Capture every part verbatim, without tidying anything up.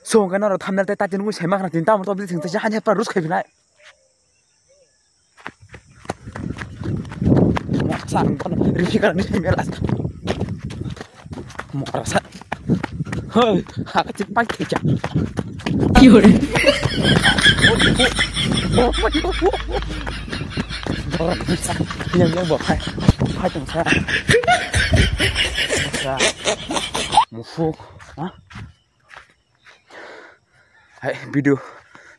So hwnkhe norok thumbnail tei title nugwi sai mankha tini tamo to bisi thwngsa hai hai pura rus khai phinai. Moksa ang bono risi kana ni sai mela. Mokra sa. Hoi, haka chik pai khe cha. Ki hore? Borok sa yang yang bo phai. Phai tong sa. Sa. Mufuk. Ha? Hai, video.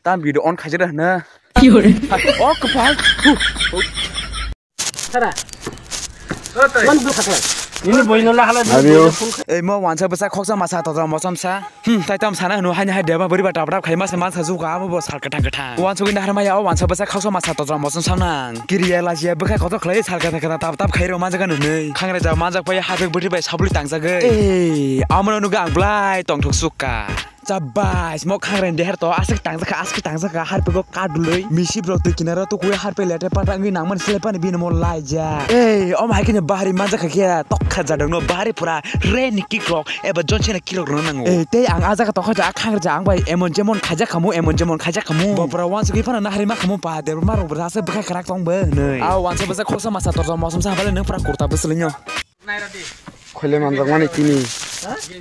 Tam video on khaijak da na. Ki hore? O kwpal. Sara. Man bu khakla. Ini boino la hala. Adio. Ei mo wansa bwsa khoksa masa todra mosam sa. Hmm, tai tam sana hwno haini hai deba bwrwi ba tap tap khai masa mansa juka amo bo sal kwthang kwthang. Wansa gwi nahar maya o wansa bwsa khoksa masa todra mosam sam nang. Kiriya lajiya bwkha kotor khlai sal kwthang kwthang tap tap khai rw manjak nwnwi. Khangrejak manjak pai hapik bwtwi bai sabuli tangjagwi. Ei, amo nugwi ang blai tongthok sukha. Chabai, mo khangreng deher to aswk tangjakha, aswk tangjakha, harpego kadulwi. Misi bro twi kinaro tukui harpe lete pata wngwi nangmani slai pani bini mo laijak. Ei, omo hai khe bahari manjakha khe, tokha jadokno bahari pura re ni kick rok eba John Cena kick rok rwna nango. Ei, tei ang a jaga tongkha ja khangreng ja ang bai emon jemon khaijak khamu, emon jemon khaijak khamu. Bo pura wansugwi phano nahari ma khamu pa, debra ma rok bwsa aswk bwkha kwrak tong bo hinwi. A wansa bwsa khoksa masa torsa mosom sa bale nang pura kurta bwswlwinyo. Khoile manjakmani tini.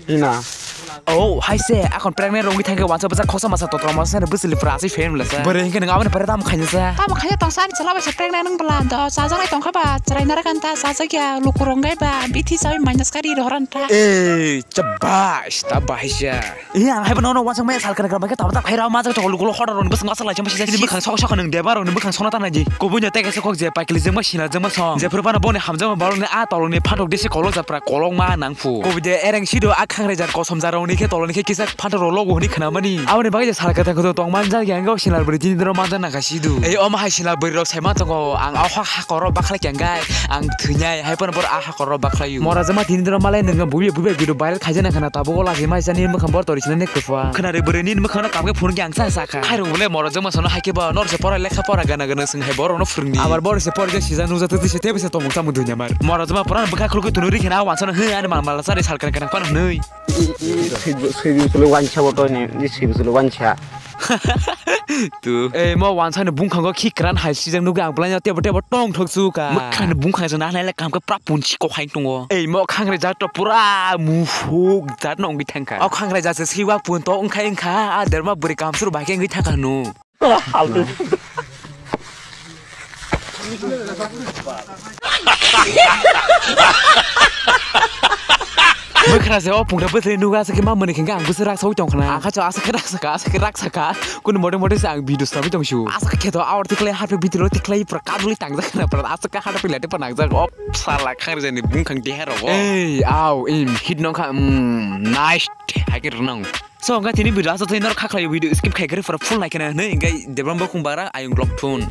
Ina. Oh, hai se, akon pregnant rongwi thangkhe wansa bwsa khoksa masa totro masa bwswli pura aswi fan wlasa. Bwrwi hinkhe nwng aboni pore tamo khainasa. Tamo khaina tongsa ani chwla bai se pregnant wng bwla do chajaknai tongkha ba chwrai nara kanta chajak ya luku rong gai ba bithi chawi minus kari rohoran ta. Eh, chabas, ta bahai sa. Iya, ang haibo nono wansuk maya sal kana kana khe tabata khairao majak chokol gulo hoda roni bwskango aswk laijak masi jasi. Bwkhang sok sok nang deba roni bwkhang sona ta naji. Kubui no teke sok je paikli jengma sina jengma song. Jephuru bana boni hamjakma baloni a toloni phatok desi kolok japra kolok ma nang phu. Kubui de ereng sido a khangrejak kosom jaroni khe toloni khe kisa phatok rolo go hini khna mani. Aboni bagwi je sal kata khudo tong manjak yang go sinal bri tini dro manjak nang kha sidu. Ei omo hai sinal bri rok sai ma tongo ang a hak hakoro bakhlai kyangai ang thwinai hai pono bor a hakoro bakhlai. Mora jama tini dro malai nang bubi bubi video viral khaijana khna. Tabuk o lagi mai jani mwkhang bor tori sinani kwpha. Khwnari bwrwi nini mwkhang no kamkhe phunukya ang sa sakha. Khairok bole moro jwma sono haikhe bo nor se pora lekha pora gana gana swng hai borok no phwrwngni. Abar bor se pora je sija nujak twi se tebisa tomung chamung dunya mar. Moro jwma pora bwkha khulukwi tunuri khena wansa no hwn ani mal mal sari sal kana kana pan hwnwi. Swi swi swi wansa bo to ni swi swi wansa. Tu. Ei mo wansani bungkhango khikran hai sijak nugwi ang bwlaino tebo tebo tong thok suka. Mwkhani bungkhang jana hanai le kamkhe pra punchi kok hai tongo. Ei mo khangre jat to pura muhuk jat no wngwi thangkha. O khangre jat se siwa pun to wngkhai wngkha a derma bwrwi kamsuru bai khe wngwi thangkha hwno. Mwkhra se o pungra bwsai nuga se ma mani khinga ang bwsai rak sawi tong khna. Ang khacha asa khe rak saka asa khe rak saka. Kunu mote mote se ang video sami tong shu. Asa khe to awar tiklai hapre video tiklai pra kaduli tang jak khna pra asa khe hapre late pa nang jak. O sala khang jani bung khang deha rogo. Ei, au, im, hit nong kha, mm, nice. Hai khe rwnang. So, hwnkhe tini video asa thai norok kha khlai video skip khai khe pura full nai khna hwnwi hwnkhe Debram bo khung bara ayung lok thun.